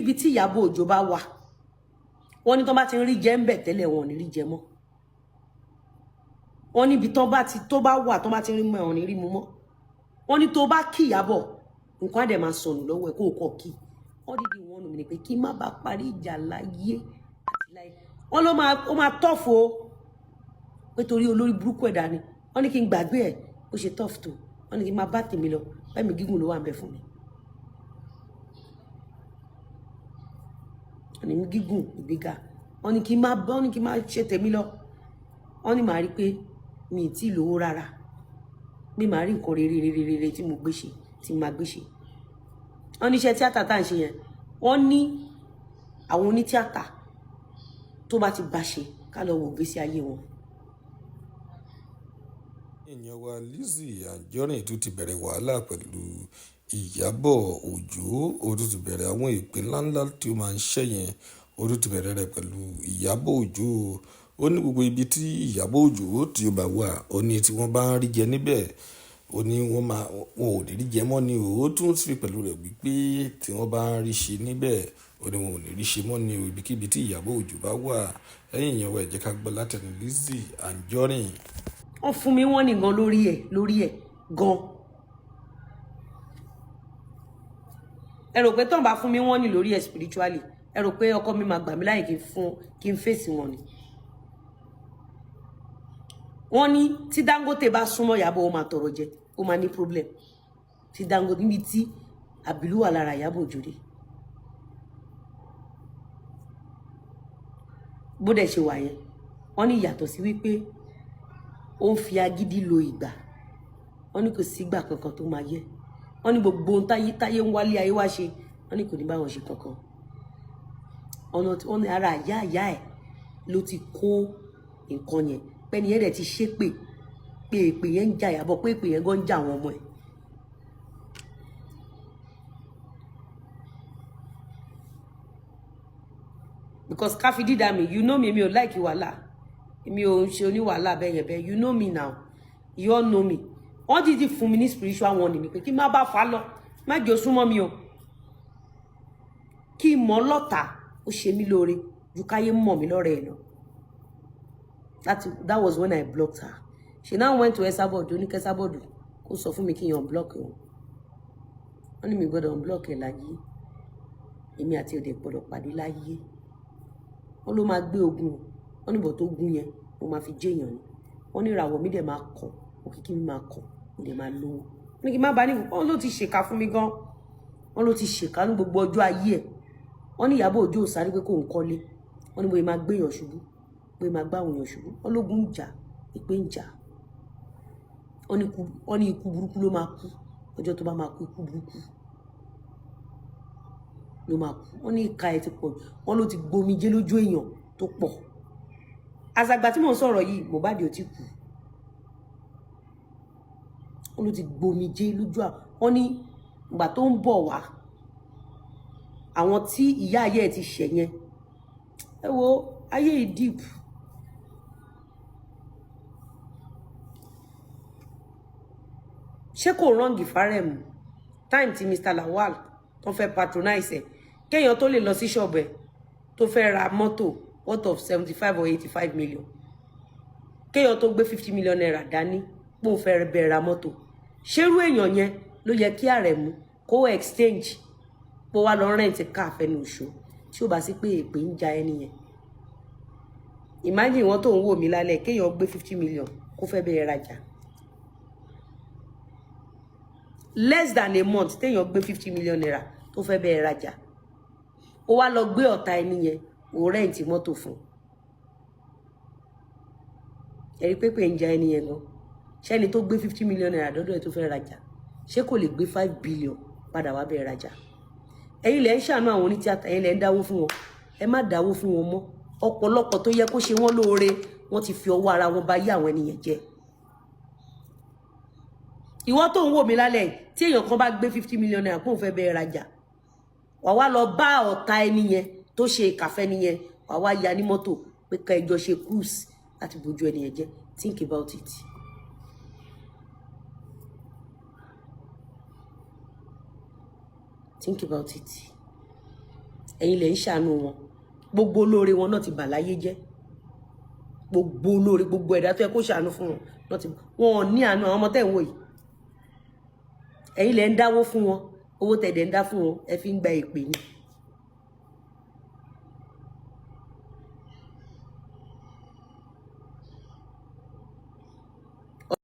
Ibikíbi tí Ìyábọ̀ Òjó bá wà, wọ́n ní tó bá ti ń rí jẹ ń bẹ̀ tẹ́lẹ̀, wọn ò ní rí jẹ mọ́. Wọ́n níbi tó bá ti tó bá wà, tó bá ti ń rí mọ́ ẹ̀, wọn ò ní rí mu mọ́. Wọ́n ní tó bá kí Ìyábọ̀, nǹkan á dẹ̀ máa sọnù lọ́wọ́ ẹ̀ kó o kọ̀ kí. Wọ́n dídì wọ́n nù mí ni pé kí n má bàa parí ìjà láyé àti láyé. Wọ́n ló máa, ó máa tọ́fù o, pé torí olórí burúkú ẹ̀dá ni. Wọ́n ní kí n gbàgbé ẹ̀ ó ṣe tọ́fù tó. Wọ́n ní kí n máa bá tèmi lọ, ẹ̀mí gígùn ló wà ń bẹ fún mi. Wọ́n ní gígùn ìgbéga. Wọ́n ní kí n máa bọ́, wọ́n ní kí n máa ṣe tèmi lọ. Wọ́n ní màá rí pé mi ì tí ì lówó rárá, pé màá rí nǹkan rere rere rere tí mo gbé ṣe, tí mo máa gbé ṣe. Wọ́n ní iṣẹ́ tíátà tá à ń ṣe yẹn, wọ́n ní àwọn onítíátà tó bá ti bá ṣe, ká lọ wò gbésí ayé wọn. Èèyàn wa Lizzy Anjorin tún ti bẹ̀rẹ̀ wàhálà pẹ̀lú Ìyábọ̀ Òjó. Ó tún ti bẹ̀rẹ̀ àwọn èpè ńláńlá tí ó máa ń ṣẹ́ yẹn. Ó tún ti bẹ̀rẹ̀ rẹ̀ pẹ̀lú Ìyábọ̀ Òjó. Ó ní gbogbo ibi tí Ìyábọ̀ Òjó tí ó bá wà, ó ní tí wọ́n bá ń rí jẹ níbẹ̀, ó ní wọ́n máa, wọn ò ní rí jẹ mọ́ ni o. Ó tún fi pẹ̀lú rẹ̀ wípé tí wọ́n bá ń rí ṣe níbẹ̀, ó ní wọn ò ní rí ṣe mọ́ ni o. Ibikíbi tí Ìyábọ̀ Òjó bá wà. Ẹ̀yin èèyàn wa, ẹ jẹ́ ká gbọ́ látẹnu Lizzy Anjorin. Wọ́n fún mi wọ́n nìgan lórí ẹ̀ gan. Ẹ rò pé tọ́n bá fún mi wọ́n ní lórí ẹ̀ spiritually, ẹ rò pé ọkọ mi máa gbà mí láyè kí n fún kí n fèsì wọn ni? Wọ́n ní tí Dangote bá súnmọ́ Ìyábọ̀, ó máa tọrọ jẹ, ó máa ní problem. Tí Dangote, níbi tí àbílú wà lára Ìyábọ̀ Òjó dé, bó dẹ̀ ṣe wà yẹn, wọ́n ní ìyàtọ̀ sí wípé ó ń fi agídí lo ìgbà. Wọ́n ní kò sígbà kankan tó máa yẹ. Wọ́n ní gbogbo ohun táyé táyé ń wálé ayé wá ṣe, wọ́n ní kò ní bá wọn ṣe kankan. Ọ̀nà tí wọ́n ní ara àyá àyá ẹ̀ ló ti kó nǹkan yẹn, pẹ́ni yẹn dẹ̀ ti ṣépè pé èpè yẹn ń jà Ìyábọ̀, pé èpè yẹn gan ń jà àwọn ọmọ ẹ̀. Because káfí dídá mi, you know me, mi ò like wàhálà, mi ò ń ṣe oníwàhálà bẹ́ẹ̀ yẹn bẹ́ẹ̀. You know me now, you all know me. Wọ́n ti fún mi ní spiritual warning ni pé kí n má bá fa lọ, má jẹ́ ó súnmọ́ mi o, kí n mọ̀ lọ́ta. Ó ṣe mí lóore ju káyé mọ̀ mí lọ́rẹ́ ẹ̀ lọ. That was when I blocked her. She now went to Esabod. Ó ní k'Esabod kó sọ fún mi kí n unblock òun. Wọ́n ní mi gbọ́dọ̀ unblock ẹ̀ láyé, èmi àti òde gbọ́dọ̀ pàdé láyé. Wọ́n ló máa gbé ogun. Wọ́n níbọ̀ tó gún yẹn, mo máa fi jẹ́yàn ni. Wọ́n ní ìràwọ̀ mi dẹ̀ máa kàn, òkìkí mi máa kàn, mo dẹ̀ máa lówó. Wọ́n ní kí n má bá ní. Wọ́n ló ti ṣèkà fún mi gan. Wọ́n ló ti ṣèkà ní gbogbo ọjọ́ ayé ẹ̀. Wọ́n ní Ìyábọ̀ Òjó sáré pé kò ń kọ́lé. Wọ́n ní bóyá máa gbéyàn ṣubú, bóyá máa gbá àwọn èèyàn ṣubú. Wọ́n lógun ń jà, ìpè ń jà. Wọ́n ní ikú burúkú ló máa kú. Ọjọ́ tó bá máa kú, ikú burúkú ló máa kú. Wọ́n ní ìka ẹ̀ ti pọ̀. Wọ́n ló ti gbomijé lójú èèyàn tó pọ̀. Àzàgbà tí mò ń sọ̀rọ̀ yìí, Mohbad ò tí kú. Wọ́n ló ti gbomijé lójú à. Wọ́n ní ìgbà tó ń bọ̀ wá, àwọn tí ìyá ayé ẹ̀ ti ṣẹ̀ yẹn. Ẹ wo ayé yìí deep. Ṣé kò wrong fárẹ̀mù time tí Mr Lawal tó fẹ́ patronize ẹ̀, kéèyàn tó lè lọ sí ṣọ́ọ̀bù ẹ̀ tó fẹ́ ra mọ́tò worth of 75 or 85 million, kéèyàn tó gbé ₦50 million dání pòun fẹ́ bẹ̀rẹ̀ ra mọ́tò, ṣerú èèyàn yẹn ló yẹ kí Àrẹ̀mú kó exchange pé wá lọ rent car fẹ́nu ìṣó, tí ó bá sí pé èpè ń ja ẹni yẹn? Imagine wọn tó ń wò mí lálẹ́, kéèyàn gbé 50 million kó fẹ́ bẹ̀rẹ̀ rajà, less than a month, téèyàn gbé ₦50 million tó fẹ́ bẹ̀rẹ̀ rajà, ó wá lọ gbé ọ̀tá ẹni yẹn, ó rent mọ́tò fún. Ẹ̀rí pépè ń ja ẹni yẹn gan. Ṣẹ́ni tó gbé ₦50 million dọ́dọ̀ ẹ̀ tó fẹ́ rajà, ṣé kò lè gbé 5 billion padà wá bẹ̀rẹ̀ rajà? Ẹ̀yin lẹ ń ṣàánú àwọn onítíátà, ẹ̀yin lẹ ń dáwó fún wọn. Ẹ má dáwó fún wọn mọ́. Ọ̀pọ̀lọpọ̀ tó yẹ kó ṣe wọ́n lóore, wọ́n ti fi ọwọ́ ara wọn ba yé àwọn ènìyàn jẹ́. Ìwọ tó ń wò mí lálẹ́ yìí, tí èèyàn kan bá gbé ₦50 million kóun fẹ́ bẹ̀rẹ̀ rajà, wà wá lọ bá ọ̀tá ẹni yẹn tó ṣe ìkàfẹ́ nìyẹn, wà wá ya ní mọ́tò pé ká ẹjọ́ ṣe cruise láti bójú ẹni yẹn jẹ́. Think about it. Think about it. Ẹ̀yin lẹ ń ṣàánú wọn. Gbogbo olóore wọn náà ti bà láyé jẹ́. Gbogbo olóore, gbogbo ẹ̀dá tó yẹ kó ṣàánú fún wọn náà ti, wọn ò ní àánú. Àwọn ọmọ tẹ̀ ń wò yìí, ẹ̀yin lẹ ń dáwó fún wọn. Owó tẹ̀dẹ̀ ń dá fún wọn, ẹ fi ń gba ìpè ni.